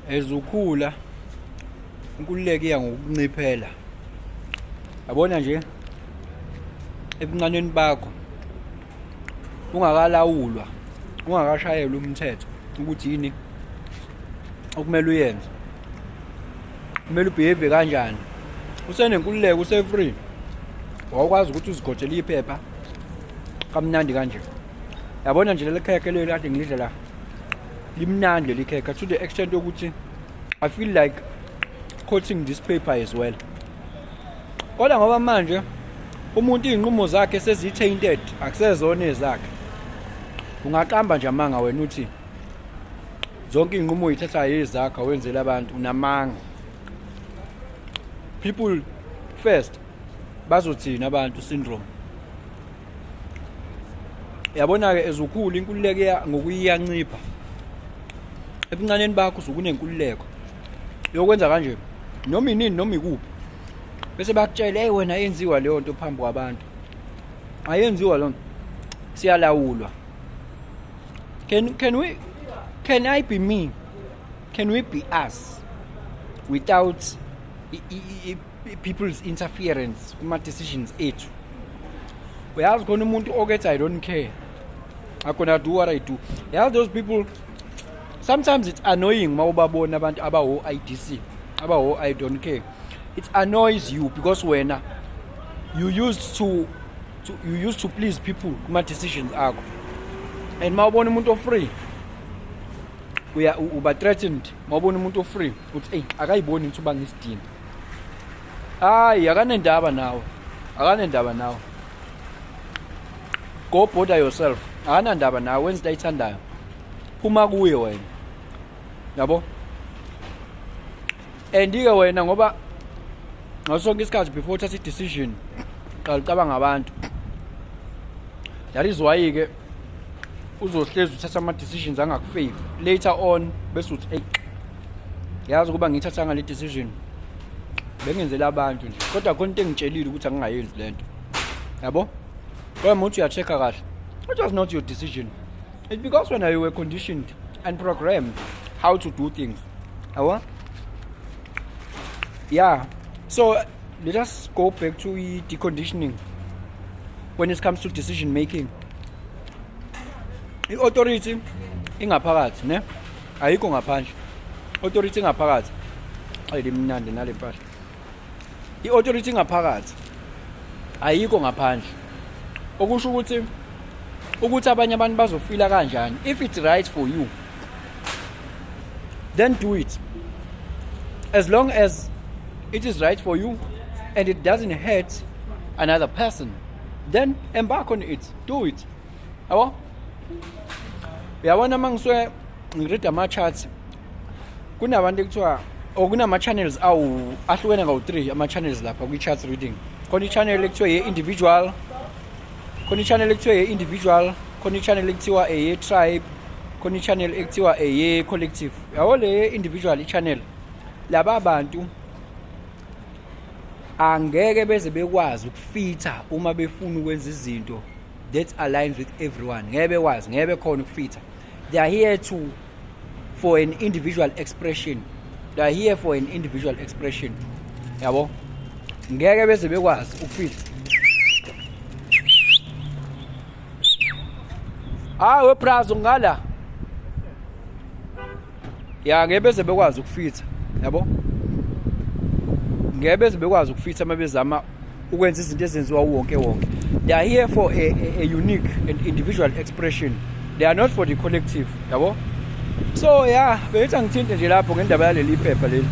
As ukhula, inkululeko iya ngokunciphela. Yabona nje, ebuncaneni bakho ungakalawulwa, ungakashayelwa umthetho ukuthi yini okumele uyenze, kumele ubehave kanjani, usenenkululeko, use-free, wawukwazi ukuthi uzigojele iphepha kamnandi kanje. Yabona nje leli khekhe leli kade ngilidla la, limnandi leli khekhe to the extent yokuthi I feel like coating this paper as well. Kodwa ngoba manje umuntu iy'nqumo zakhe sezi-tainted, akusezona ezakhe, ungaqamba nje amanga wena uthi zonke iy'nqumo oyithathayo ezakho, awenzeli abantu, unamanga. People first, bazothini abantu syndrome. Yabona-ke, ezukhulu inkululeko iya ngokuyiyancipha. Ebuncaneni bakho usuke unenkululeko yokwenza kanje noma inini noma ikuphi, bese bakutshela, "Hey wena, yenziwa leyo nto phambi kwabantu, ayenziwa leyo nto, siyalawulwa." Can I be me? Can we be us without people's interference kuma decisions ethu? Uyazi khona umuntu okethi, "I don't care, I'm gonna do what I do." Yazi, those people, sometimes it's annoying uma ubabona abantu abawo IDC, abawo "I don't care". It annoys you because wena you used to please people kuma decisions akho, and mawubona umuntu o-free, uya uba threatened. Mawubona umuntu o-free uthi, "Ey, akayiboni ukuthi uba ngisidina." Hayi, akanendaba nawe, akanendaba nawe, go bother yourself. Akanandaba nawe, wenza into ayithandayo, phuma kuye wena, yabo. And-ke wena, ngoba ngaso sonke isikhathi before uthatha i-decision qala ucabanga abantu, that is why-ke uzohlezi uthatha ama-decisions angakufavor later on, bese uthi, "Eyi, yazi ukuba ngiyithathanga le decision, bengenzela abantu nje, kodwa khona into engitshelile ukuthi angingayenzi le nto," yabo. Kodwa uma uthi uya-check-a kahle, it was not your decision. It's because when you were conditioned and programmed how to do things, yabo. Yeah, so let us go back to i-deconditioning when it comes to decision making. I-authority ingaphakathi, ne, ayikho ngaphandle. Authority ingaphakathi. Ayi, limnandi nale mpahla. I-authority ingaphakathi, ayikho ngaphandle, okusho ukuthi abanye abantu bazofila kanjani. If it's right for you, then do it. As long as it is right for you and it doesn't hurt another person, then embark on it, do it, yabo. Uyabona, uma ngisuke ngiread ama-charts, kunabantu ekuthiwa or kunama-channels awu ahlukene ngawu-3 ama-channels lapha kwi-chart reading. Khona i-channel ekuthiwa ye-individual, khona i-channel ekuthiwa ye-individual, khona i-channel ekuthiwa eye-tribe, khona i-channel ekuthiwa eye-collective, yabo. Le individual i-channel, laba bantu angeke beze bekwazi ukufitha uma befuna ukwenza izinto that aligns with everyone. Ngeke bekwazi, ngeke bekhona ukufitha. They are here to for an individual expression. They are here for an individual expression, yabo. Ngeke beze bekwazi ukufitha. Ah, we brazo ngala ya, ngeke beze bekwazi ukufitha, yabo. Ngeke beze bekwazi ukufitha uma bezama ukwenza izinto ezenziwa wonke wonke. They are here for a unique and individual expression. They are not for the collective, yabo. So yeah, bethi angithinte nje lapho ngendaba yaleli phepha leli.